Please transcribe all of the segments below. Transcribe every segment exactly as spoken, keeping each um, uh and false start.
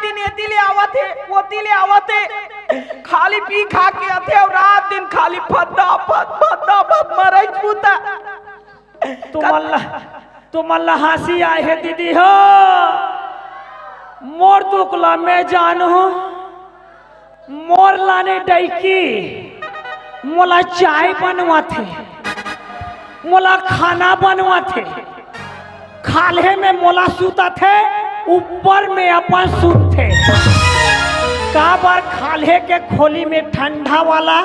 दिन एती ले आवत हे, ओती ले आवत हे, खाली पी खा के आथे अउ रात दिन खाली फद्दा फद, फद्दा फद मरई छूता। तुमन ला, तुमन ला हँसी आए हे दीदी हो, मोर दुख ला मैं जानहूँ। मोर लाने डइकी मोला चाय बनवाथे, मोला खाना बनवाथे, खाल्हे में मोला सुताथे, ऊपर में अपन सुतथे। काबर खाल्हे के खोली में ठंडा वाला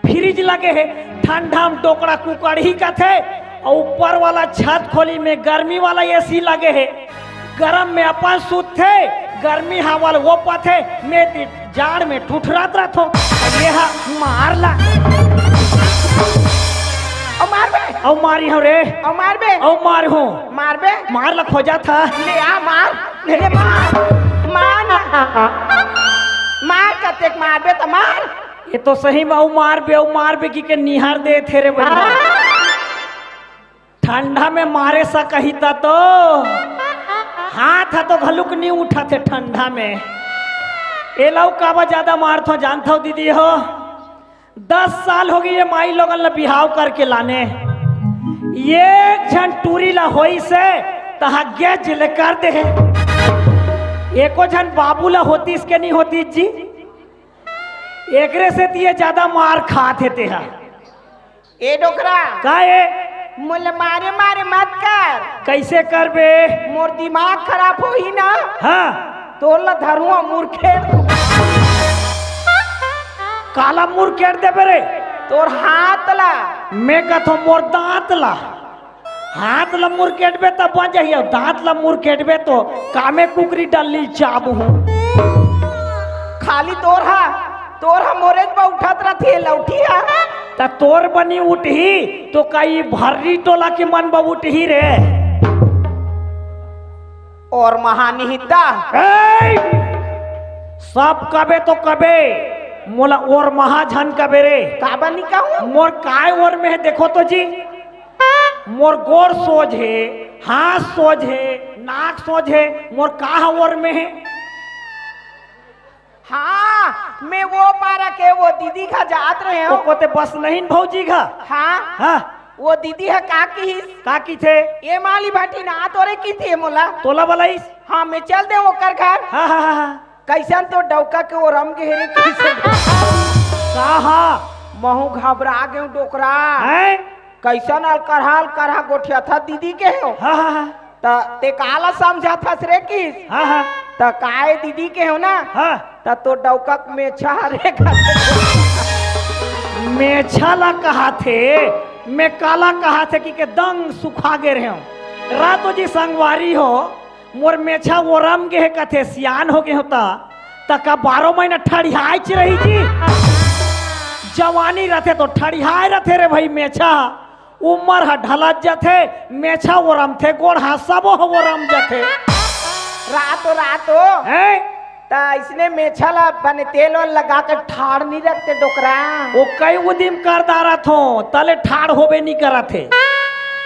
फ्रिज लगे हे, ठंडा में डोकरा कुकड़ही कथे, अउ ऊपर वाला छत खोली में गर्मी वाला एसी लगे हे। गरम में अपन सुतथे, गर्मी हवा ल ओपथे, मैं ते जाड़ में ठुठरात रथों। ये हा मार ला। अउ मार बे। अउ मारी हूँ रे। अउ मार बे। अउ मार हूँ। मार बे। मार ला खोजा था। ले आ मार। ले मार। मार ना। मार कतेक मार बे त मार। ये तो सही में अउ मार बे, अउ मार बे की के निहार दे थे रे बहिनी। ठंडा में मारे सकही त तो हाथ ह तो घलुक नी उठाथे ठंडा में। एला अउ काबर ज्यादा मारथो जानथो दीदी हो, दस साल होगे ये माई लोगन ला बिहाव करके लाने, एक झन टूरी ला होइस हे तहाँ गेज ले कर दे हे। एको झन बाबू ला होतिस के नी होतिस जी, एकरे सेती ये ज्यादा मार खात हे तेहा। ए डोकरा। का ए? मोला मारे मारे मत कर। कइसे करबे? मोर दिमाग खराब होही ना। हाँ। तोर ला धरुआ मुरखेड़। काला मुरखेड़ देबे रे? तोर हाथ ला। मैं कथों मोर दांत ला। हाथ ला मुरकेटबे त बच जाही, अउ दांत ला मुरकेटबे तो कामे कुकरी डल्ली चाबहूँ। खाली तोर हा, तोर हा मोरेच बर उठत रथे लौठी हा। त तोर बर नी उठही तो का ई भर्री टोला के मन बर उठही रे? ओरमहा निहिता। ए! सब कबे तो कबे, मोला ओरमहा झन कबे रे। काबर नी कहूँ? मोर काय ओरमे हे देखो तो जी। मोर गोड़ सोझ हे, हाथ सोझ हे, नाक सोझ हे, मोर का ह ओरमे हे? हाँ, मैं वो पारा के वो दीदी घर जात रहे हूँ। ओको ते बस नहीं भौजी घर? हाँ। हाँ। वो दीदी ह का किहिस? का किथे? ए माली भाटी ना तोरे किथे मोला। तोला बलाइस? हाँ, मैं चल दे ओकर घर। हाँ, हाँ, हाँ, हाँ। कइसन तो डौका के ओरम गे हे रे, कइसन? का हा? महूँ घबरा गेंव डोकरा। हैं? कइसन अलकरहा अलकरहा गोठियाथस दीदी के हो? हाँ, हाँ, हाँ। त ते काला समझथस रे किस? हाँ, हाँ। त काय दीदी के हो ना? हाँ। त तोर डौका के मेछा हरे का? मेछा ला कहाथे, मैं काला कहाथे कि के दंग सुखा गे रहेंव। रातो जी संगवारी हो, मोर मेछा ओरम गे हे कथे, सियान हो गे हो त, त का बारो महीना ठड़ियाच रही जी? जवानी रथे तो ठड़ियाय रथे रे भई मेछा, उमर ह ढलत जथे, मेछा ओरमथे, गोड़ ह सबो ह ओरम जथे। रातो, रातो। हैं? त अइसने मेछा ला बने तेल ओल लगा के ठाड़ नी रखते डोकरा। ओ कई उदिम कर डारत हो, तले ठाड़ होबे नी करत हे।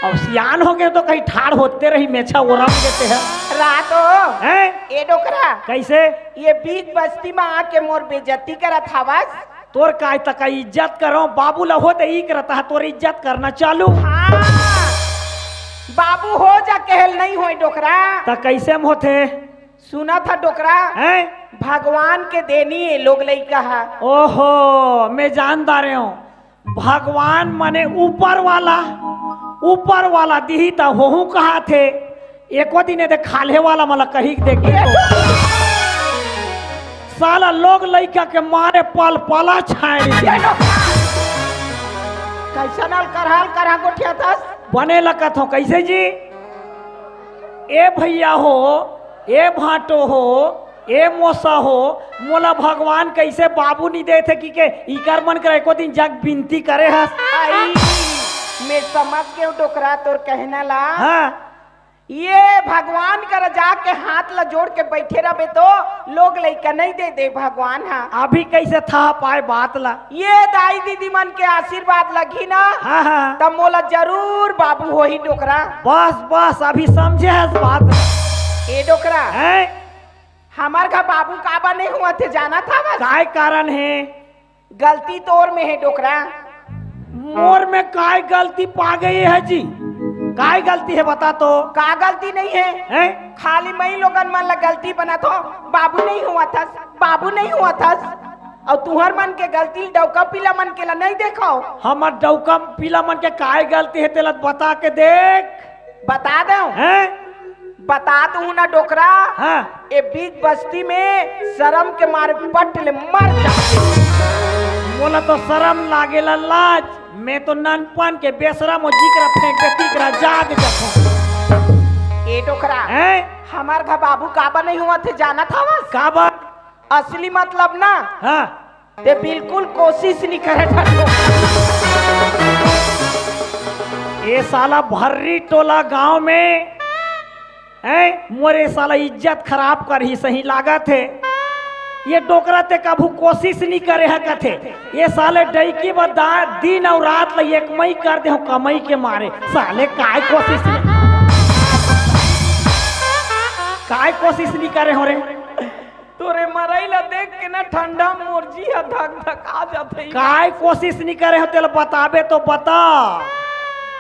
अब सियान हो गे तो कहीं ठाड़ होते रही, मेछा ओरम देते हैं। रातो। हैं? ए डोकरा। कइसे? ये बीच बस्ती में आके मोर बेइज्जती करत हवस। तोर काय तका इज्जत करो, बाबू ला होते ई करता है, तोर इज्जत करना चालू। हाँ। बाबू हो जा कहल नहीं होय डोकरा। त कइसे में होथे? सुनत ह डोकरा, हैं? भगवान के देनी ए लोग लइका ह। ओहो, मैं जान डारे हूँ। भगवान मने ऊपर वाला, ऊपर वाला दिही त होहू कहाथे। एको दिन एदे खाल्हे वाला मला कही के देखी तो। साला लोग लइका के मारे पल पला छाड़ी। कइसन अलकरहा अलकरहा गोठियाथस? बने लगत हो, कइसे जी? ए भइया हो, ए भांटो हो, ए मोसा हो, मोला भगवान कइसे बाबू नी देथे कि के इकर मन कर एको दिन जग बिनती करे हस। आई, मैं समझ गेंव डोकरा तोर कहना ला। हाँ। ये भगवान कर जाके हाथ ला जोड़ के बइठे रहबे तो लोग लइका नहीं दे दे भगवान हा। अभी कइसे था पाए बात ला? ये दाई दीदी मन के आशीर्वाद लगही ना, हाँ, हाँ। तब मोला जरूर बाबू होही डोकरा। बस, बस, अभी समझे हस बात ला। ए डोकरा। हैं? हमर घर बाबू काबर नहीं हुआ थे, जानत हवस? काय कारण हे? गलती तोर में हे, डोकरा। मोर में काय गलती पा गए हे जी? काय गलती हे, बता तो। का गलती नहीं हे? हैं? खाली मई लोगन मन ला गलती बनात हो, बाबू नहीं हुआ थस, बाबू नहीं हुआ थस। अउ तुहर मन के गलती डौका पीला मन के ला नहीं देखो। हमर डौका पीला मन के काय गलती हे, तेला बता के देख। बता दे। हैं? बता दूं ना डोकरा। हाँ। ए बीच बस्ती में शरम के मारे पट ले मर जाते। मोला तो शरम लागेला, लाज। मैं तो ननपन के बेशरम हो, जिकरा फेंक दे तिकरा जाग जथो। ए डोकरा। हैं? हमार घर बाबू काबर नहीं हुआ थे, जानत हवस? काबर? असली मतलब ना। हाँ। ते बिल्कुल कोशिश नहीं करे ढंग। ए साला भर्री टोला गांव में, हैं, मोरे साला इज्जत खराब करही सही लागत हे। ये डोकरा ते कभू कोशिश नहीं करे हे कथे। ये साले डैकी बर दा-, दिन अउ रात ला एक मई कर दे हो कमई के मारे। साले काय कोशिश नहीं, काय कोशिश नहीं करे हो रे। तोरे मरई ला देख के ना ठंडा मोर जी ह धक धक आ जाथे। काय कोशिश नहीं करे हो, तेला बताबे तो बता।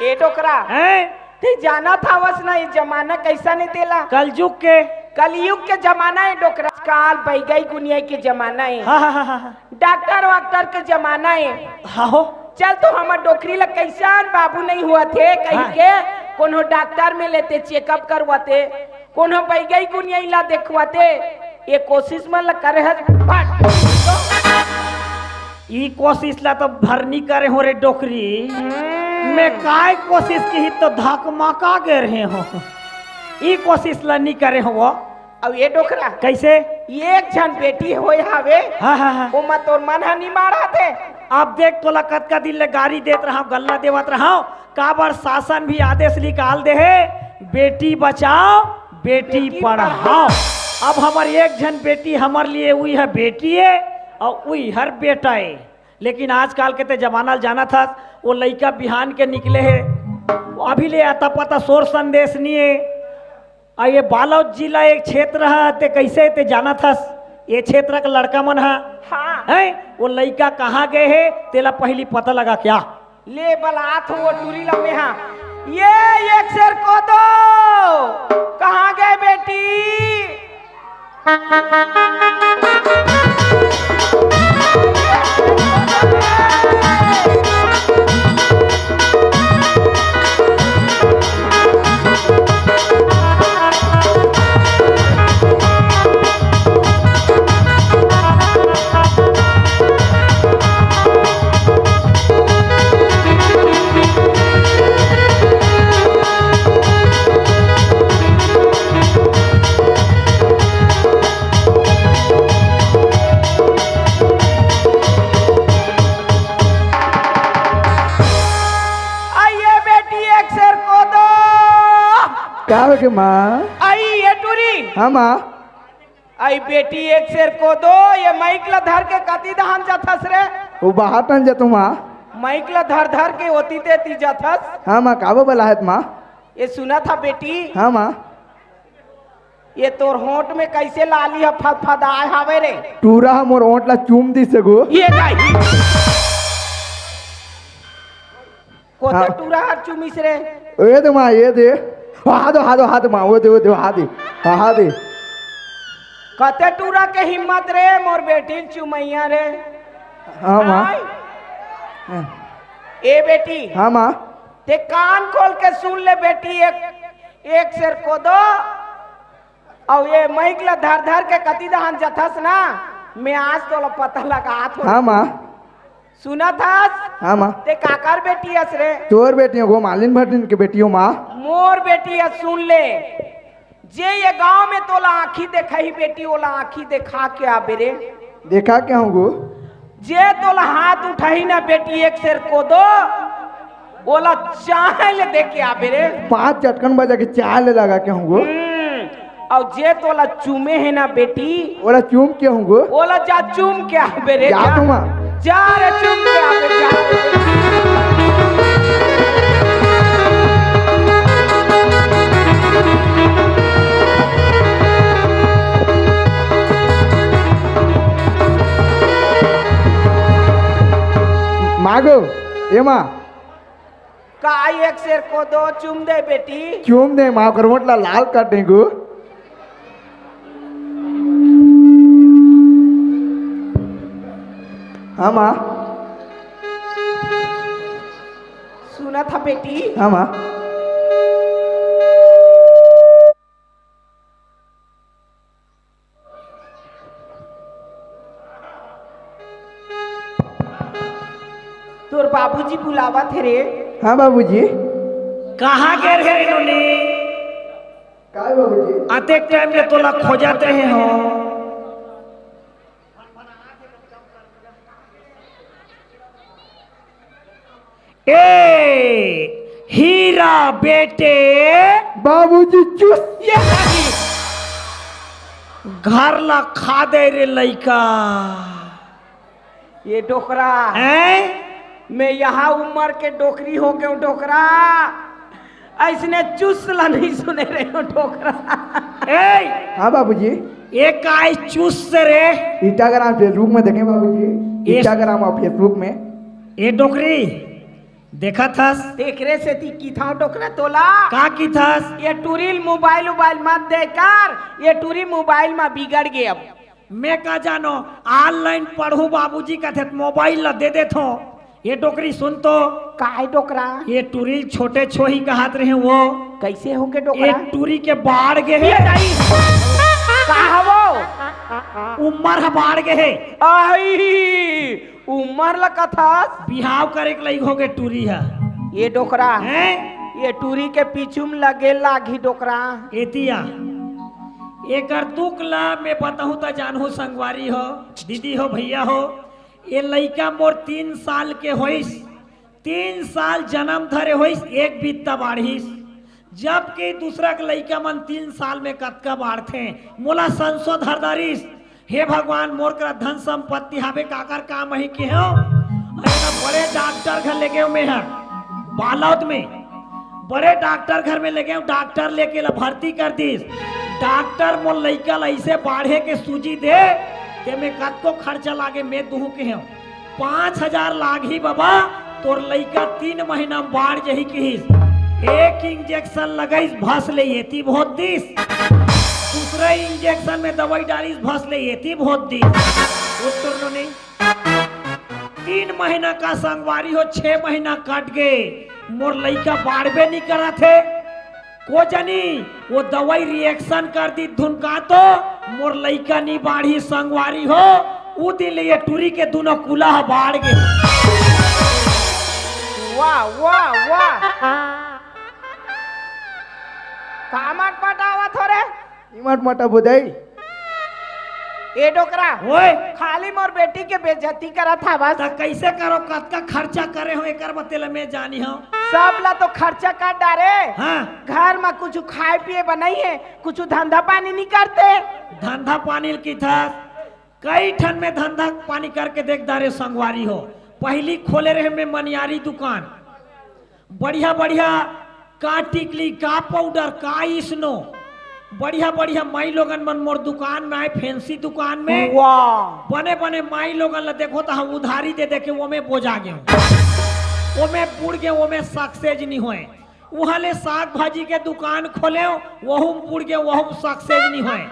ए डोकरा, हैं? ते जानत हवस ना, ये जमाना कैसा नहीं तेला? कलयुग के। कलयुग के जमाना है डोकरा। काल बैगई गुनिया के जमाना है। हाँ, हाँ, हाँ, हाँ। डॉक्टर वाक्टर के जमाना है। हाँ हो। चल तो हमर डोकरी ला कैसन बाबू नहीं हुआ थे कहीं हाँ। के, कोनो डॉक्टर में लेते, चेकअप करवाते। कोनो बैगई गुनिया ला देखवाते, ये कोशिश मन ला करे हस, फट। ई कोशिश ला तो भर नी करे हो रे डोकरी। हम्म। मैं काय कोशिश की ही तो धकमका गे रहे हो। ई कोशिश ला नी करे हो वो। अब ये डोकरा। कैसे? एक झन बेटी होय हावे। हाँ, हाँ, हाँ। ओमा तोर मन हा नी माड़ा थे। अब देख तोला कतका दिन ले गारी देत रहा, गल्ला देवत रहा। काबर शासन भी आदेश निकाल दे हे, बेटी बचाओ, बेटी बेटी पढ़ाओ। पढ़ाओ। अब हमर एक झन बेटी हमर लिए उई हर बेटी हे अउ उई हर बेटा हे। लेकिन आजकल के ते जमाना ल जानत हस, वो लइका बिहान के निकले हे, अभी ले अता पता सोर संदेश नी हे। अउ ये बालोद जिला एक क्षेत्र ह, ते कइसे ते जानत हस? ये क्षेत्र के लड़का मन ह, हाँ। हैं? वो लइका कहाँ गए हे, तेला पहिली पता लगा क्या? ले बलात हो वो टूरी ला मेहा। ये एक सेर कोदो, कहाँ गए बेटी? आइए बेटी, एक सेर कोदो। का हो गे माँ? आई ये टूरी। हाँ माँ। आई बेटी, एक सेर कोदो, ये माइक ला धर के कति दहान जाथस रे? वो बाहर टन जतू माँ। माइक ला धर धर के ओती तेती जाथस। हाँ माँ, काबो बलाहत माँ? ये सुनत हा बेटी? हाँ माँ। ये तोर होंठ में कइसे लाली ह फदफदाए हावे रे? टूरा ह मोर होंठ ला चूम दिस गो। ये नहीं। कोते हाँ। टूरा हर चुमिस रे? ए दे माँ, ये दे। हा दे, हा दे, हा दे माँ, वो दे, वो दे, हा दे। हा दे। कते टूरा के हिम्मत रे, मोर बेटी ल चुमैया रे। हाँ माँ। आय। हाँ। ए बेटी। हाँ माँ। ते कान खोल के सुन ले बेटी, एक, एक सेर कोदो, अउ ये माइक ला धर धर के कति दहान जथस ना, मैं आज तोला पता लगात हो। हाँ माँ। सुनत हस? हाँ माँ। ते काकर बेटी हस रे? तोर बेटी हो, मालिन भटिन के बेटी हो माँ। मोर बेटी हस, सुन ले। जे ये गांव में तोला आँखी देखाही बेटी, ओला आँखी देखा के आबे रे। देखा के हूँ गो। जे तोला हाथ उठाही ना बेटी, एक सेर कोदो, ओला चाय ले दे के आबे रे। पाँच चटकन बजा के चाय ले लगा के हूँ गो। हम्म, अउ जे तोला चूमे हे ना बेटी, ओला चूम के हूँ गो। ओला जा चूम के आबे रे, जा जा। तू माँ। जा रे, चूम के आबे, जा रे। आगो, एमा। का एक सेर कोदो चुम दे बेटी? चुम दे, माँ कर मोटला लाल कर देगो। हाँ माँ। सुनत हा बेटी? हाँ माँ। तोर बाबूजी बुलावत हे रे। हाँ बाबूजी। कहाँ गे रहे रे नोनी? काय बाबूजी? अतेक टाइम ले तोला खोजत रहे हो। ए हीरा बेटे। बाबूजी चुस। ये नहीं। घर ला खा दे रे लइका। ये डोकरा। हैं? मैं यहाँ उम्र के डोकरी हो गयो डोकरा। ऐसने चुस ला नहीं सुने रहे हो डोकरा। ए! हाँ बाबूजी। ये काय चुस रे? Instagram, Facebook में देखे बाबूजी। ये Instagram और Facebook में। ए डोकरी, देखत हस? तेकरे सेती किथाव डोकरा तोला। का किथस? ये टूरी ल मोबाइल उबाइल मत दे कर, ये टूरी मोबाइल म बिगड़ गे अब। मैं का जानो, online पढ़हूं बाबूजी कथे त मोबाइल ल दे देथो। ये डोकरी सुन तो। काय डोकरा? ये टूरी ल छोटे छोही कहत रहे वो। कैसे होगे ये डोकरा? टूरी के बाढ़ गे हे। ये नहीं। का हवो? उम्र ह बाढ़ गे हे। आई। उमर ल कथस? बिहाव करे के लइक होगे टूरी ह। ये डोकरा, हैं? ये टूरी के पीछू म लगे लागही डोकरा। एतिया, एकर दुख ल मैं बताहूं त जानहू संगवारी हो, दीदी हो, भैया हो, ये लइका मोर तीन साल के होइस, तीन साल जनम धरे होइस, एक बित्ता बाढ़िस। जबकि दूसरा के लइका मन तीन साल में कतका बाढ़थे, मोला संसो धर डारिस। हे भगवान, मोर करा धन संपत्ति हावे, काकर काम अही केहेंव। अरे ना, बड़े डॉक्टर घर ले गेंव मेंहर, बालौद में। बड़े डॉक्टर घर में ले गेंव, डॉक्टर लेके ला भर्ती कर दिस। डॉक्टर मोर लइका ला अइसे बाढ़े के सूजी दे, तेमे कतको खर्चा लागे, मैं दुहूं केहेंव। पाँच हजार लागही बबा, तोर लइका तीन महीना म बाढ़ जही किहिस। एक इंजेक्शन लगाइस, भस ले एती भोत दिस। दूसरा इंजेक्शन में दवाई डालिस, भस ले एती भोत दिस। उत्तर नो नहीं। तीन महीना का संगवारी हो, छह महीना कट गे, मोर लइका बाढ़बे नी करत हे। को जनी, वो दवाई reaction कर दिस धुन का तो मोर लइका नी बाढ़ी संगवारी हो। उ दिन ले ये टूरी के दुनो कुला ह बाढ़ गे। वाह, वाह, वाह। का मटमटावत हो रे? इमट मटा बुझाई। ए डोकरा, ओए। खाली मोर बेटी के बेइज्जती करत हवस। त कइसे करो, कतका खर्चा करे हो, एकर बतेला मैं जानी हूं। सब ला तो खर्चा कर डारे। हाँ। घर म कुछु खाए पिए बर नइ हे, कुछु धंधा पानी नी करते। धंधा पानी ल किथस, कई ठन में धंधा पानी करके देख डारे संगवारी हो। पहिली खोले रहे मैं मनियारी दुकान, बढ़िया बढ़िया का टिकली, का पाउडर, का स्नो, बढ़िया बढ़िया माई लोगन मन मोर दुकान में आए, फैंसी दुकान में। वाह। बने बने माई लोगन ला देखो त हम उधारी दे दे के ओमे बोजा गेंव, ओमे बुड़ गेंव, ओमे सक्सेस नी होय। उहाँ ले साग भाजी के दुकान खोलेंव, वहू म बुड़ गेंव, वहू म सक्सेस नी होय।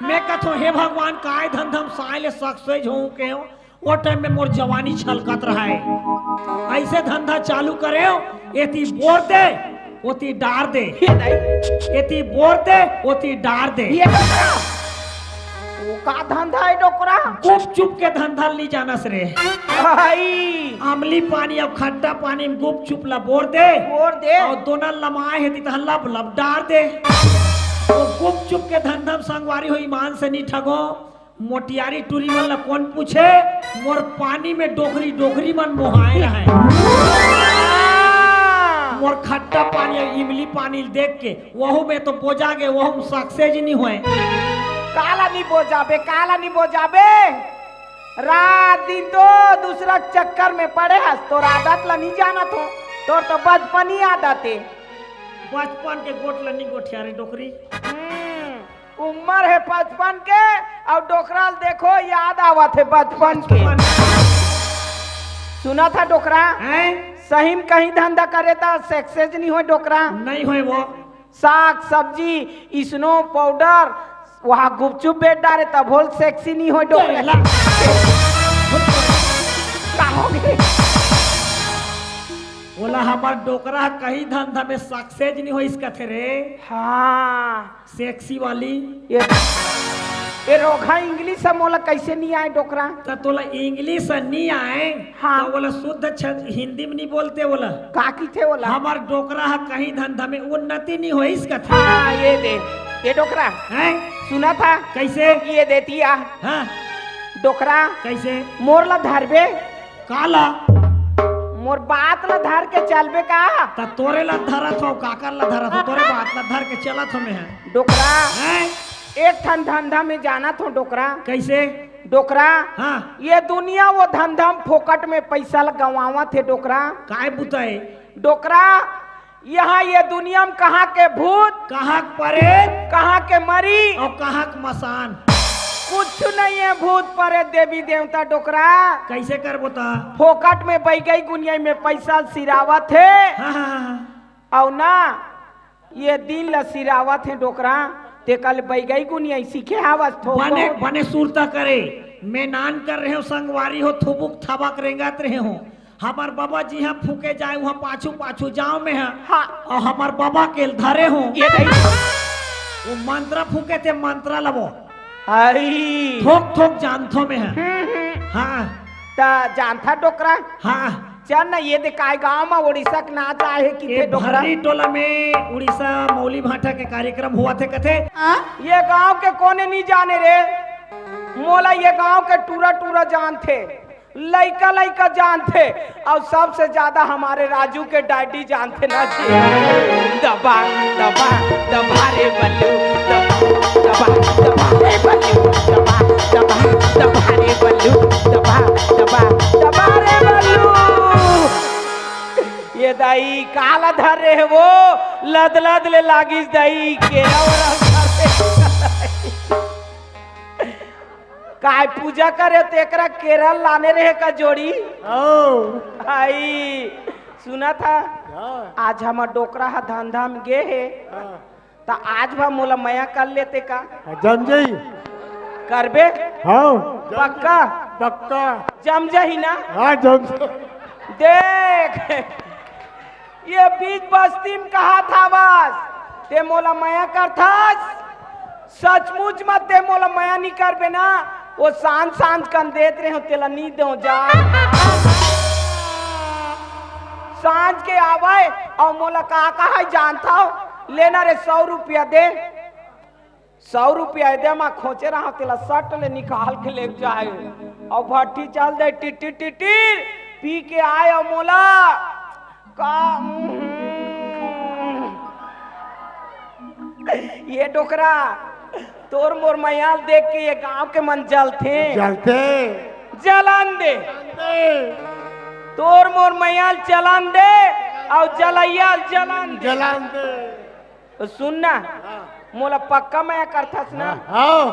मैं कथों, हे भगवान, काय धंधा म साय ले सक्सेस होहूं केहेंव। ओ टाइम में मोर जवानी छलकत रहय। अइसे धंधा चालू करेंव, एती बोर दे, ओती डार दे। ये नहीं। एती बोर दे, ओती डार दे। ये डोकरा। वो का धंधा हे डोकरा? गुपचुप के धंधा ल नी जानस रे। भाई। अमली पानी अउ खट्टा पानी में गुपचुप ला बोर दे। बोर दे। अउ दोनों लमाए हे, तितहा लब लब डार दे। वो गुपचुप के धंधा म संगवारी हो, ईमान से नी ठगो। मोटियारी टूरी मन ला कोन पूछे, मोर पानी में डोकरी, डोकरी मन मोहाए रहय। मोर खट्टा पानी अउ इमली पानी ल देख के, वहू में तो बोजा गे, वहू में सक्सेस नी होय। काला नी बोजाबे, काला नी बोजाबे? रात दिन तो दूसरा चक्कर में पड़े हस, तोर आदत ला नी जानत हो, तोर तो बचपनी आदत हे। बचपन के गोठ ला नी गोठिया रे डोकरी। हम्म। उम्र हे पचपन के, अउ डोकरा ल देखो, याद आवत हे बचपन के। बचपन। सुनत हस डोकरा? हैं? सही में कहीं धंधा करे त सक्सेस नहीं होय डोकरा। नहीं होय वो। साग सब्जी, स्नो पाउडर, वहाँ गुपचुप बेच डारे तभो ले सेक्सी नहीं होय डोकरा। तेला। का होगे? ओला हमर डोकरा ह कहीं धंधा में सक्सेस नहीं होइस कथे रे। हाँ। सेक्सी वाली। ये, ये रोगहा इंग्लिश ह मोला कइसे नहीं आय डोकरा? त तोला इंग्लिश ह नहीं आय, हाँ। त ओला शुद्ध छ-, हिंदी में नहीं बोलते ओला। का किथे ओला? हमर डोकरा ह कहीं धंधा में उन्नति नहीं होइस कथे। हाँ, ये दे, ये डोकरा। हैं? सुनत हस? कइसे? ये देती आ। हाँ। डोकरा। कइसे? मोर ला धरबे? काला? मोर बात ला धर के चलबे का? त तोरे ला धरत हों, काकर ला धरत हों, तोरे बात ला धर के चलत हों मैं ह। डोकरा, हैं? एक ठन धंधा में जानत हों डोकरा। कइसे? डोकरा, हाँ। ये दुनिया वो धंधा में फोकट में पइसा ला गंवावत हे डोकरा। काय बुता ए? डोकरा, यहाँ ये दुनिया में कहाँ के भूत, कहाँ के परेत, कहाँ के मरी, अउ कहाँ के मसान। कुछ नहीं हे भूत परेत देवी देवता डोकरा। कइसे करबो त? फोकट में बइगई गुनिया में पइसा सिरावत हे। हाँ, हाँ, हाँ, हाँ। अउ ना, ये दिन ला सिरावत हे डोकरा, तेकर ले बइगई गुनिया सीखे हवस थोक बने, बहुत। बने सुरता करे। मैं नान कर रहे हों संगवारी हो, थुबुक थबक रेंगत रहे हों। हमर बबा जिहाँ फूके जाय, उहाँ पाछू पाछू जाँव मैं ह। हाँ। अउ हमर बबा के ल धरे हों। ये दई। वो मंतरा फूके थे, मंतरा ल वो। आई। थोक थोक जानथों मैं ह। हम्म, हम्म। हाँ। त जानथस डोकरा? हाँ। चल ना, ये दे काय गाँव म उड़ीसा के नाच आय हे किथे ये डोकरा? भर्री टोला में उड़ीसा मौली भाटा के कार्यक्रम होवत हे कथे। हाँ? ये गाँव के कोने नहीं जाने रे, मोला ये गाँव के टूरा टूरा जानथे। लइका लइका जानथे, अउ सबसे ज्यादा हमर राजू के डैडी जानथे ना जी। दबा, दबा, दबा रे बल्लू, दबा, दबा, दबा रे बल्लू, दबा, दबा, दबा रे बल्लू, दबा, दबा, दबा रे बल्लू। ये दई, काला धरे हे वो, लद लद ले लागिस दई, केरा ओरा धरे। काय पूजा करे तेकरा केरा लाने रहे का जोड़ी? ओ। आई, सुनत हस? हाँ। आज हमर डोकरा ह धंधा में गे हे, हाँ। त आज भर मोला मया कर लेते का? हाँ, जम जही। करबे? हाँ। पक्का? पक्का। जम जही ना? हाँ, जम जही। देख, ये बीच बस्ती में कहात हवस, ते मोला मया करथस? सचमुच म ते मोला मया नहीं करबे ना, वो सांझ सांझ कन देत रहे हों, तेला नहीं देवँ जा। सांझ के आवय अउ मोला का कहय जानथव, ले ना रे सौ रुपया दे। सौ रुपया एदे म खोंचे रहंव, तेला सट ले निकाल के लेग जाय। अउ भट्ठी चल दे, टिटिर टिटिर, पी के आय अउ मोला का, ये डोकरा, तोर मोर मयाल देख के ये गांव के मन जलथे। जलथे। जलन दे। जलथे। तोर मोर मयाल जलन दे, अउ जलैया जलन दे। जलन दे। त सुन ना, हाँ। मोला पक्का मया करथस ना? हाँ।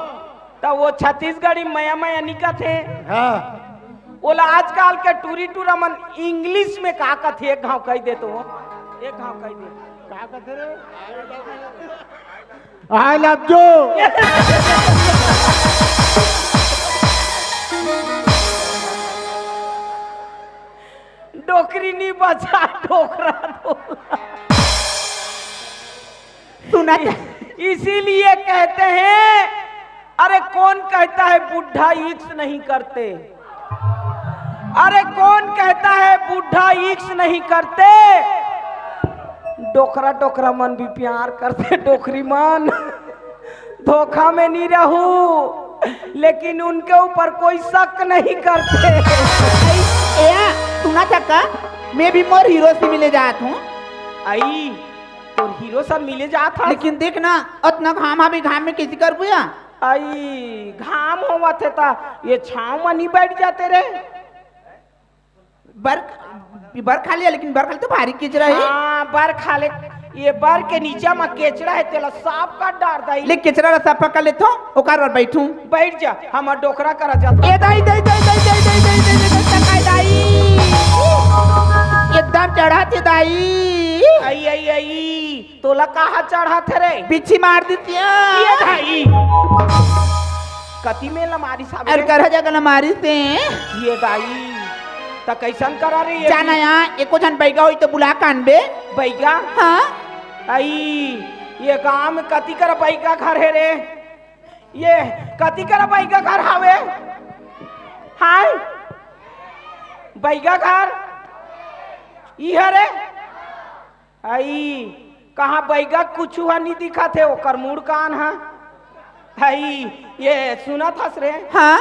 त वो छत्तीसगढ़ी मया मया नी कथे। हाँ। ओला आजकल के टूरी टूरा मन इंग्लिश में का कथे, एक घांव कहि दे तो। एक घांव कहि दे। का कथे रे? I love you। डोकरी नी बचा, डोकरा तो। सुना था। इसीलिए कहते हैं, अरे कौन कहता है बूढ़ा इश्क नहीं करते? अरे कौन कहता है बूढ़ा इश्क नहीं करते? डोकरा डोकरा मन भी प्यार करते, डोकरी मन। धोखा में नहीं रहू, लेकिन उनके ऊपर कोई शक नहीं करते। ए, सुना था का? मैं भी मोर हीरो से मिले जात हूँ। आई, तोर हीरो से मिले जात हस? लेकिन देख ना, अतना घाम, अभी घाम में कैसे करबू या? आई, घाम होवत हे ता ये छांव में नहीं बैठ जाते रे। बर, बर खा लिया, लेकिन बर खा ले तो भारी कीच रही। हाँ, बर खा ले। ये बर के नीचा में केचड़ा है, तेला साफ कर डार दाई। ले केचड़ा ला साफ कर लेथो, ओकर बर बैठू। बैठ जा, हमर डोकरा करा जाता। ए दाई, दाई, दाई, दाई, दाई, दाई, दाई, दाई, दाई, दाई, दाई। एकदम चढ़त हे दाई। अई, अई, अई, तोला कहाँ चढ़त हे रे? बिच्छी मार देती है। ये दाई। कति मेर ला मारिस हावे अउ रे? करहा जगह ला मारिस हे। ये दाई, त कइसन करा रे ये? जाना या, एको झन बइगा होही त बुला कानबे। बइगा? हाँ। अई, ये गांव में कति करा बइगा घर हे रे? ये कति करा बइगा घर हावे? हाय? बइगा घर? इहा रे? अई, कहाँ बइगा कुछु ह नी दिखत हे, ओकर मुड़ कान ह। अई, ये सुनत हस रे? हाँ।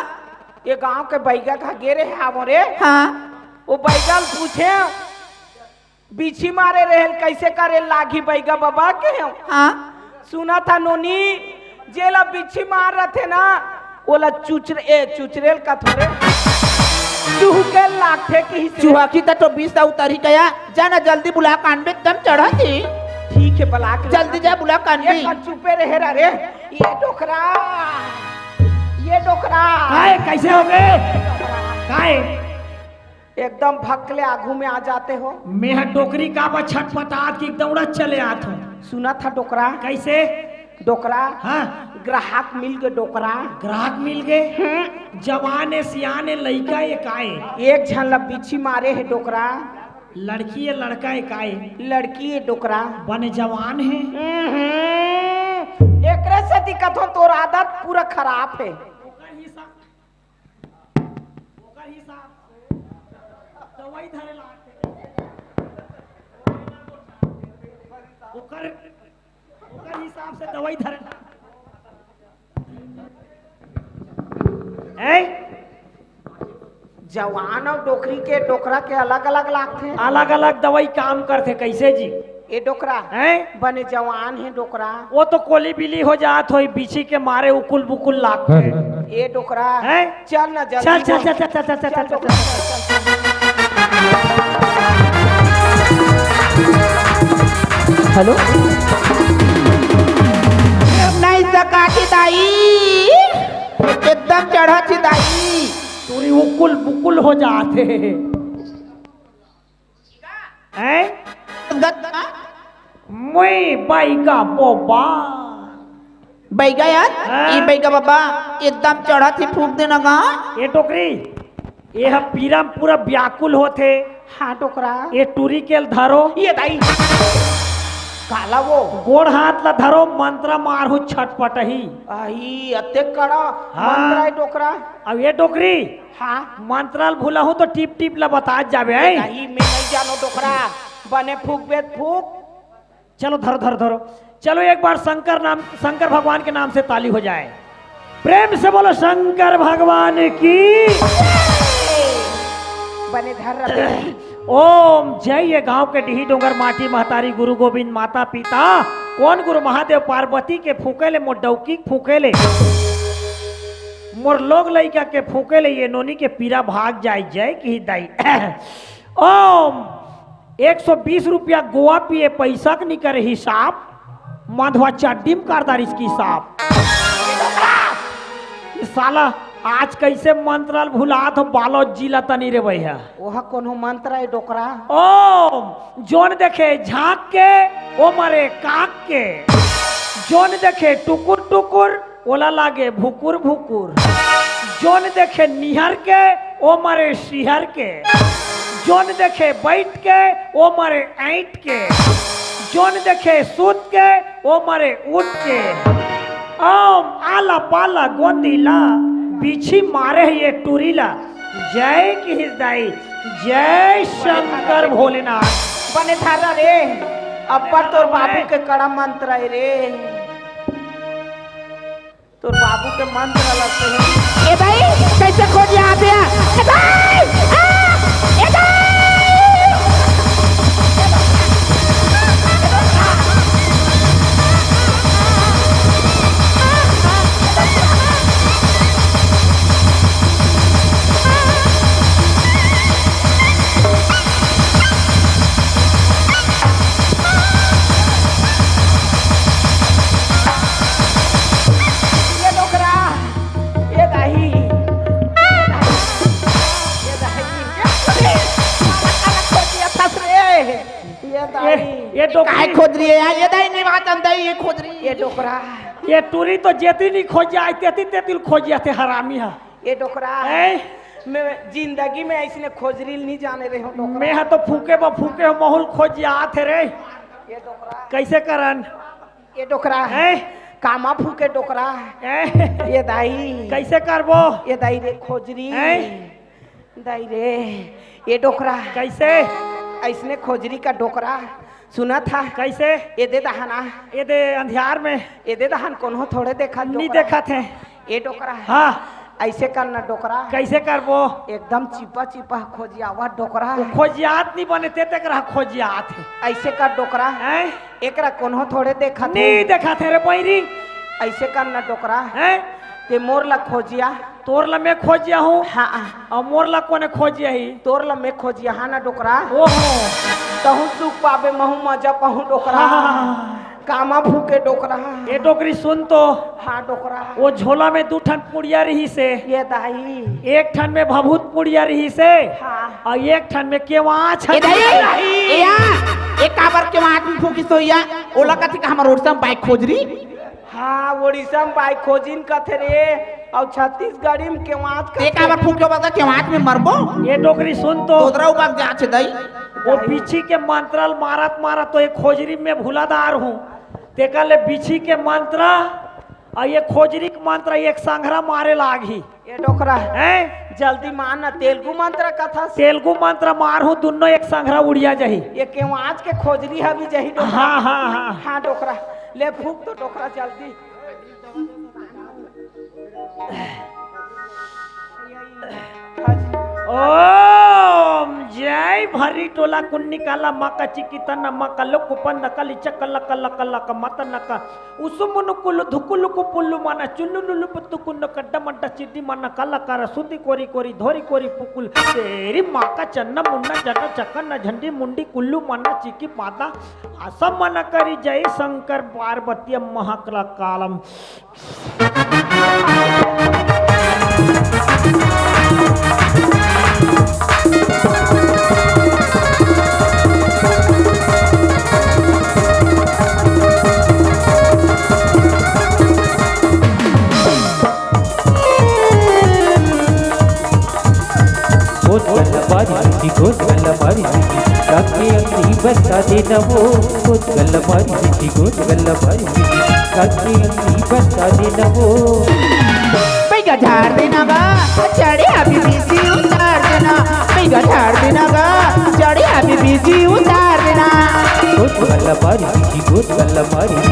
ये गांव के बइगा घर गे रहे हावों रे। हाँ। वो बइगा ल पूछे, बिच्छी मारे रहेल, कइसे करे लागही बइगा बबा के? हाँ। सुनत हस नोनी, जेला बिच्छी मार रथे ना, ओला चुचरे, ए, चुचरेल कथों रे। चुहकेल लागथे किहिस रे। चुहकी त तो बीस उतरही कया, जा ना जल्दी बुला कानबे, एकदम चढ़त हे। ठीक हे, बला के जल्दी जा, बुला कानबे। एक बार चुपे रहे रे। ये डोकरा, ये डोकरा। काय, कइसे होगे? काय? एकदम भक्क ले आगू में आ जाते हो। मैं ह डोकरी का बा छटपटात कि दौड़त चले आत हूँ। सुनत हस डोकरा? कइसे? डोकरा। हाँ। ग्राहक मिल गे डोकरा। ग्राहक मिल गे? हम्म। जवान हे, सियान हे, लइका हे, काय? एक झन ला बिच्छी मारे हे डोकरा। लड़की हे, लड़का हे, काय? लड़की हे डोकरा। बने जवान हे। हम्म। एकरे सेती कथों तोर आदत पूरा खराब हे। ओकर हिसाब से दवाई धरे लागथे। ओकर, ओकर हिसाब से दवाई धरे लागथे। हैं? जवान अउ डोकरी के, डोकरा के अलग-अलग लागथे। अलग-अलग दवाई काम करथे, कइसे जी? ए डोकरा, हैं? बने जवान हे डोकरा। वो तो कोली बिली हो जात होही, बिच्छी के मारे उकुल बुकुल लागथे। अरे। ए डोकरा, हैं? चल ना जल्दी चल, चल, बोल। चल, चल, चल, चल, चल, चल, चल, चल, चल। चल। हेलो। नहीं सका के दाई, एकदम चढ़त हे दाई। टूरी उकुल बुकुल हो जात हे। हैं? गत-, मुई बइगा बबा। बइगा यार, हाँ। ई बइगा बबा एकदम चढ़त हे, फूंक देना गा। ए डोकरी, ये ह पीरा म पूरा व्याकुल होथे। हाँ डोकरा। ये टूरी के ल धरो। ये दाई। काला वो? गोड़ हाथ ला धरो, मंत्र मारहूँ छटपटही। अई, अतेक कड़ा हाँ। मंत्र हे डोकरा। अब ये डोकरी, हाँ। मंत्र ल भुलाहूँ तो टिप टिप ला बतात जाबे, हैं? नहीं, मैं नहीं जानो डोकरा। बने फूंकबे त फूंक। चलो धरो, धरो, धरो। चलो एक बार शंकर नाम, शंकर भगवान के नाम से ताली हो जाए। प्रेम से बोलो शंकर भगवान की। बने धर रखे। ओम जय ये गांव के डीही डोंगर माटी महतारी गुरु गोविंद माता पिता कोन गुरु महादेव पार्वती के फूंके ले मोर डौकी फूंके ले मोर लोग लइका के फूंके ले ये नोनी के पीरा भाग जाए जय की दाई। ओम एक सौ बीस रुपया गोवा पिए पइसा के नी करे हिसाब, मधवा चड्डी म कर डारिस की साहब। ये साला आज कइसे मंत्र ल भुलात हो बालोद जिला तनी रे भैया। ओह कोनो मंत्र हे डोकरा? ओम जोन देखे झांक के, ओ मरे काक के। जोन देखे टुकुर टुकुर, ओला लागे भुकुर भुकुर। जोन देखे निहर के, ओ मरे सिहर के। जोन देखे बइठ के, ओ मरे ऐंठ के। जोन देखे सूत के, ओ मरे उठ के। ओम आला पाला गोंदी ला, बिच्छी मारे हे ये टूरी ला। जय किहिस दाई, जय शंकर भोलेनाथ। बने धरा रे, अब्बड़ तोर बाबू के कड़ा मंत्र हे रे। तोर बाबू के मंत्र लगथे। ए दाई, कइसे खोज आत हे? ए दाई! आ! ए दाई! ये डोकरा, ये दाई, ये डोकरी। काय खोज रही है यार? ये दाई नहीं बात हम दाई, ये खोज रही है। ये डोकरा। ये टूरी तो जेती नहीं खोज आए, तेती तेती खोज आते हरामी हा। ये डोकरा। ए? मैं जिंदगी में ऐसने खोजरी नहीं जाने रहे हूँ डोकरा। मैं हा तो फूके बा फूके हो, महुल खोज आत है रे। ये डोकरा। कैसे करन? ये डोकरा। हैं? कामा फूके डोकरा। हैं? ये दाई। कैसे करबो? ये दाई रे खोजरी। हैं? दाई रे, ये डोकरा। कैसे? ऐसने खोजरी का डोकरा। सुना था? कैसे? ये दे दहाना। ये दे अंधियार में। ये दे दहान कोनो थोड़े देखा नहीं डोकरा। देखा थे। ये डोकरा। हाँ। ऐसे करना डोकरा। कैसे करबो? एकदम चिपा चिपा खोजियावा डोकरा। वो खोजियात नहीं बने, ते तक रहा खोजियात है। ऐसे कर डोकरा। हैं? एकरा कोनो थोड़े देखा थे। नहीं देखा थे रे बैरी। ऐसे करना डोकरा। हैं? ते मोर ला खोजिया। तोर ला मैं खोजिया हूँ। हाँ। और मोर ला कोने खोजिया ही? तोर ला मैं खोजिया, हाँ ना डोकरा? ओहो। तहूँ सुख पाबे, महूँ मजा पाहूँ डोकरा। हाँ। कामा फूके डोकरा। ए डोकरी सुन तो। हाँ डोकरा। वो झोला में दू ठन पुड़िया रही से। ये दाई। एक ठन में भभूत पुड़िया रही से। हाँ। और एक ठन में केवाच ए दाई। दाई। ए या, ए काबर केवाच में फूकी सोइया? ओला कथी का हमर ओरसम बाई खोजरी? हाँ, ओडिशा में बाई खोजिन कथे रे, अउ छत्तीसगढ़ी में केवाच ते कथे। काबर फूके बता केवाच में मरबो? ये डोकरी सुन तो। तोदरा उबाग जा छे दई। वो बिछी के मंत्रल मारत मारत तो एक खोजरी में भूलादार हूँ। तेकर ले बिछी के मंत्र अउ ये खोजरी के मंत्र एक संघरा मारे लागही। ये डोकरा। हैं? जल्दी मार ना, तेलुगु मंत्र कथा से। तेलुगु मंत्र मारहूँ, दुन्नो एक संघरा उड़िया जाही। ये केवाच के खोजरी हवी जाही डोकरा। हाँ, हाँ, हाँ। हाँ डोकरा, ले फूक तो डोकरा जल्दी। ओम जय भरी टोला कुन्नी काला माँ का चिकी तना माँ का लोक कुपन नकली चकल कल कल का मत नका उसुमुनु कुलु धुकुलु कुपुलु माना चुल्लु लुलु पुत्तु कुन्नो कड्डा मड्डा चिड्डी माना काला कारा सुती कोरी कोरी धोरी कोरी पुकुल तेरी माँ का चन्ना मुन्ना जटा चकन्ना झंडी मुंडी कुल्लू माना चिकी पाता आसा मना करी जय शंकर पार्वती महाकला कालम। कोत गल्ला मारी मिठी, कोत गल्ला मारी मिठी, काके अंगड़ी बता देना वो। कोत गल्ला मारी मिठी, कोत गल्ला मारी मिठी, काके अंगड़ी बता देना वो। पैगा झाड़ देना गा, चढ़े अभी बीसी उतार देना। पैगा झाड़ देना गा, चढ़े अभी बीसी उतार देना। कोत गल्ला मारी मिठी, कोत गल्ला मारी मिठी,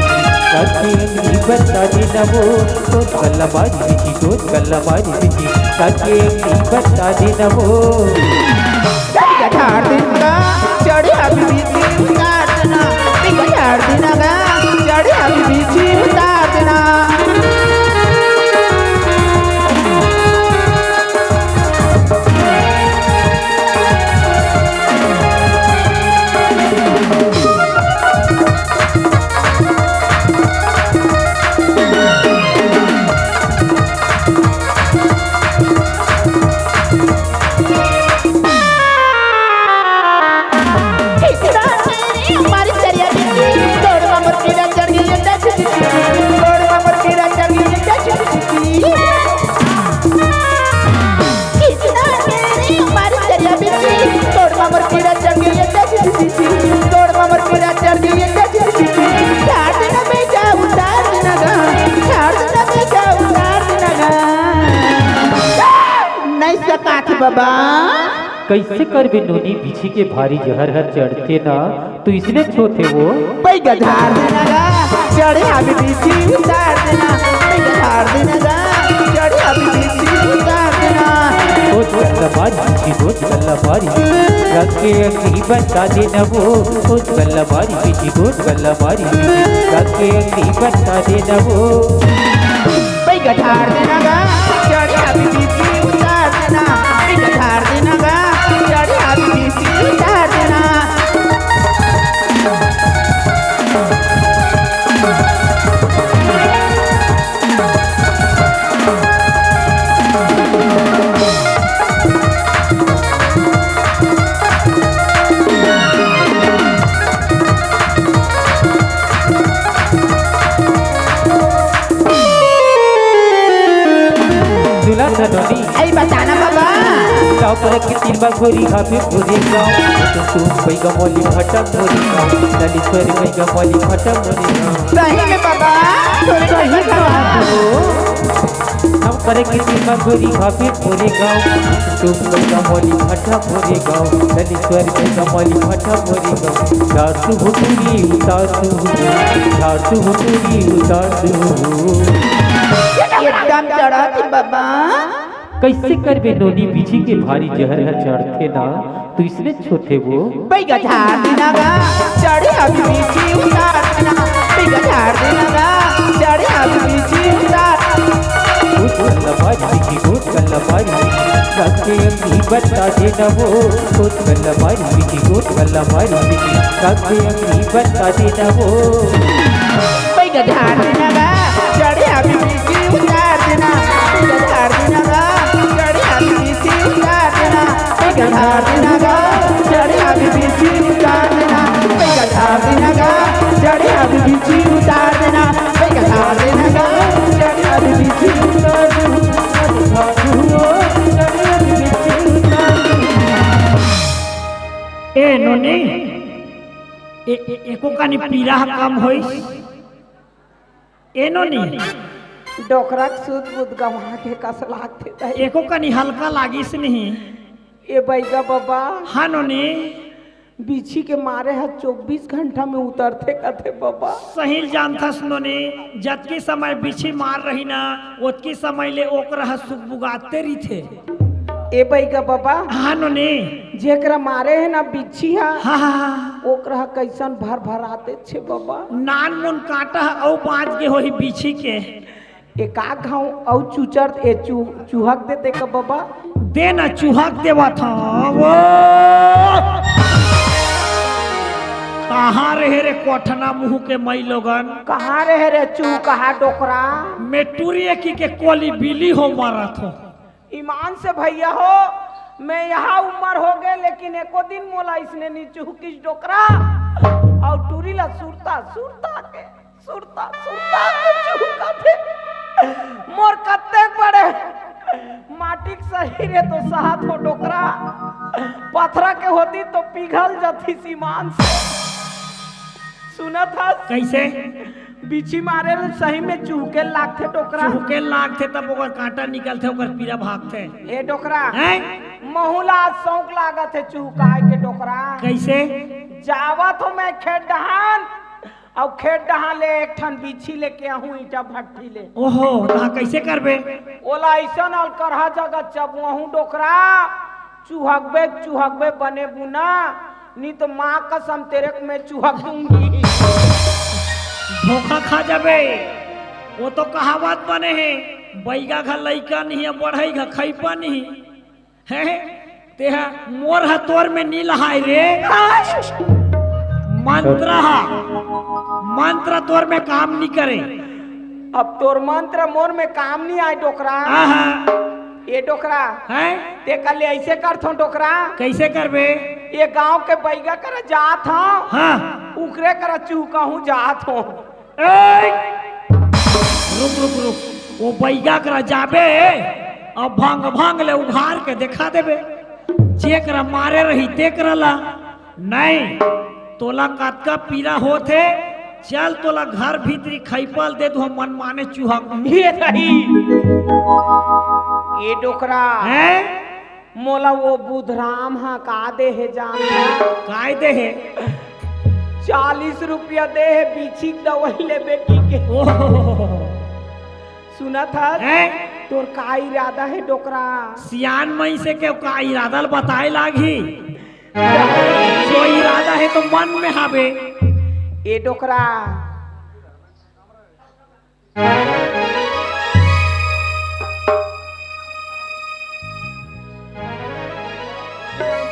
काके अंगड़ी बता देना वो। कोत गल्ला मारी मिठी, कोत गल्ला मारी मिठी, काके अंगड़ी बता देना वो। बिगड़ दिन का चढ़े अभी बीसी उतार देना, बिगड़ दिन का चढ़े अभी बीसी उतार देना। नहीं सकात बाबा। कैसे करबे नोनी, बिछी के भारी जहर हर चढ़थे ना, तो इसने छोथे वो। पैगा झाड़ देना गा, चढ़े अभी बिछी उतार देना। पैगा झाड़ देना गा, चढ़े अभी बिछी उतार देना। कोत गल्ला मारी बिछी, कोत गल्ला मारी, काके अंगड़ी बता देना वो। कोत गल्ला मारी बिछी, कोत गल्ला मारी, काके अंगड़ी बता देना वो। पैगा झाड़ देना गा, चढ़े अभी बिछी उतार देना। पैगा झाड़ देना गा, चढ़े अभी बिछी उतार देना। नोनी। आई बताना बाबा। गाँव पर के तीन बार घोरी खाबे भोरे गाँव। तो तू बैगा मोली फटा भोरे गाँव। ललिश्वर बैगा मोली फटा भोरे गाँव। सही में बाबा। सही बाबा। गाँव पर के तीन बार घोरी खाबे भोरे गाँव। तो तू बैगा मोली फटा भोरे गाँव। ललिश्वर बैगा मोली फटा भोरे गाँव। सासु हुतुरी उतासु। सासु हुतुरी उतासु। एकदम चढ़त बाबा। कइसे करबे नोनी, बिछी के भारी जहर ह चढ़थे ना, तू इसने छोथे वो। बैगा झाड़ देना गा, चढ़े अभी बिछी उतार देना। बैगा झाड़ देना गा, चढ़े अभी बिछी उतार। गोट कल्ला मारी बिछी, गोट कल्ला मारी बिछी, काके अम्मी बता देना वो। गोट कल्ला मारी बिछी, गोट कल्ला मारी बिछी, काके अम्मी बता देना वो। बैगा झाड़ देना गा, चढ़े अभी बिछी उतार देना। बैगा झाड़ देना गा, चढ़े अभी बिछी उतार देना। बैगा झाड़ देना गा, चढ़े अभी बिछी उतार देना। बैगा झाड़ देना गा, चढ़े अभी बिछी उतार देना। बैगा झाड़ देना गा, चढ़े अभी बिछी उतार देना। ए नोनी, ए, ए, एको कानी पीरा ह कम होइस? ए नोनी। डोकरा के सूद बुद गंवा के कस लागथे दाई। एको कनी हल्का लागिस नहीं। ए बैगा बाबा। हाँ नोनी। बिछी के मारे ह चौबीस घंटा में उतरथे कथे बाबा। सही जानथस नोनी, जतकी समय बिछी मार रही ना, ओतकी समय ले ओकरा ह सुगबुगाते रहिथे। ए बैगा बाबा। हाँ नोनी। जेकरा मारे हे ना बिछी ह, हाँ, हाँ, हाँ। ओकरा ह कैसन भर भराते छे बाबा। नान मुन कांटा ह अउ बाँच गे होही बिछी के। एकाक घाव अउ चुचर, ए चु-, चुहक देते का बाबा। दे ना चुहक देवत हव। वो कहाँ रहे रे कोठना मुँह के मई लोगन? कहाँ रहे रे चू, कहाँ डोकरा? मैं टूरी एकी के कोली बिली हो मरत हो। ईमान से भैया हो, मैं यहाँ उम्र हो गए, लेकिन एको दिन मोला इसने नी चुहकिस डोकरा। अउ टूरी ला सुरता, सुरता के, सुरता, सुरता के चुहकाथे। मोर कत्ते बड़े माटी के सरीर हे तो सहत हो डोकरा, पथरा के होती तो पिघल जाती ईमान से। सुनत हस? कैसे? बिछी मारे ले सही में चुहके लागथे डोकरा। चुहके लागथे तब ओकर कांटा निकलथे, ओकर पीरा भागथे। ए डोकरा, हैं? महू ला आज शौक लागत हे चुहकाए के डोकरा। कैसे? जावत हो मैं खेत डहान, अउ खेत डहान ले एक ठन बिछी लेके आहूँ ईंटा भट्ठी ले। ओहो, तहाँ कैसे करबे? ओला अइसन अलकरहा जगह चबवाहूँ डोकरा, चुहकबे, चुहकबे बने बुना, नहीं तो माँ कसम तेरे को मैं चुहक दूंगी। धोखा खा जाबे। वो तो कहावत बने हे, बैगा घा लइका नहीं है, बढ़ई घा खैपा नहीं। हैं? तेहा मोर ह तोर में नी लहाय रे। मंत्र ह, मंत्र तोर में काम नी करे। अब तोर मंत्र मोर में काम नी आय डोकरा। आहा। ए डोकरा। हैं? ते कल ऐसे करथो डोकरा। कैसे करबे? ये गांव के बैगा करा जात हूँ। हाँ। उकरे करा चुहकाहूँ जात हूँ। ए! रुक, रुक, रुक। वो बैगा करा जाबे, अब भांग, भांग ले उघार के देखा देबे। जेकरा मारे रही, तेकरा ला। नहीं, तोला कतका पीरा होत हे, चल तोला घर भीतरी खैपल दे दो, मनमाने चुहक। ये रही। ये डोकरा। हैं? मोला वो बुधराम हा का दे हे जानथस? काय दे हे? चालीस रुपया दे हे बिछी के दवाई ले बेटी के। ओहो। सुनत हस? हैं? तोर का इरादा हे डोकरा? सियान मइसे के का इरादा ल बताए लागही। जो इरादा हे तो मन में हावे। ए डोकरा,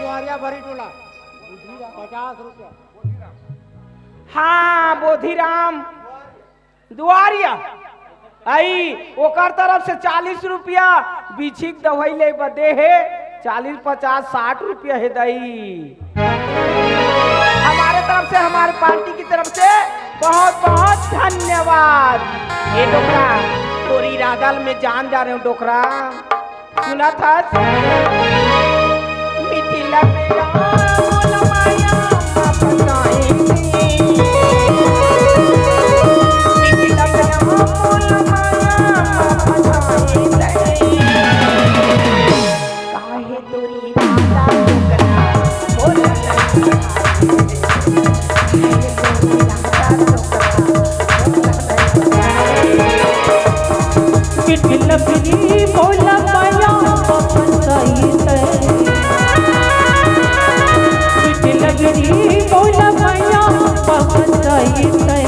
बुआरिया भरी टोला, पचास रुपया। हाँ, बोधिराम दुआरिया, आई, ओकर तरफ से चालीस रुपया बिछी के दवाई ले बदे हे, चालीस, पचास, साठ रुपया हे दई। हमारे तरफ से, हमारे पार्टी की तरफ से बहुत बहुत धन्यवाद। ए डोकरा, तोर इरादा ल मैं जान डारे हूँ डोकरा। सुनत हस? मिथिला में राम बोल माया बाप साईं। मिथिला में राम बोल माया बाप साईं। काहे तोरी राजा टोकरा बोल नहीं। मिठ लबरी बोला माया वापस आई तै। मिठ लबरी बोला माया वापस आई तै।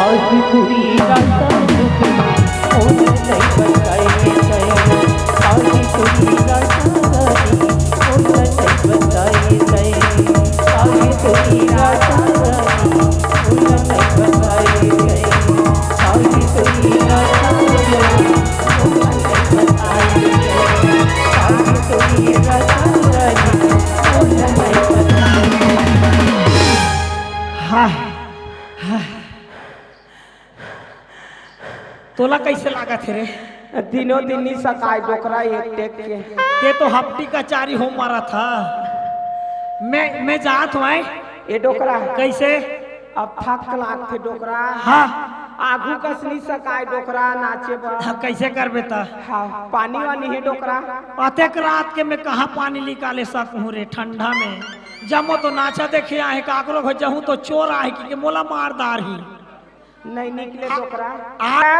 आज पूरी रात रुकी, बोल नहीं बताई तै। आज पूरी रात रुकी, बोल नहीं बताई तै। आज पूरी रात रुकी, हाँ, हाँ। तोला कैसे लागत हे रे? दिनों दिन नी सकाय डोकरा एक टेक के। ते तो हफ्ती कचारी हो मारा था। मैं, मैं जात हूँ, आय। ए डोकरा। कैसे? अब थक लागथे डोकरा। हाँ। आघू कस नी सकाय डोकरा नाचे बर। हाँ, कैसे करबे त? हाँ, पानी वानी हे डोकरा। अतेक रात के मैं कहाँ पानी निकाले सकहूँ रे ठंडा में? जम्मो तो नाचा देखे आहे, काकरो घर जहूँ तो चोर आहे कि के मोला मार डारही। नहीं निकले डोकरा। आ-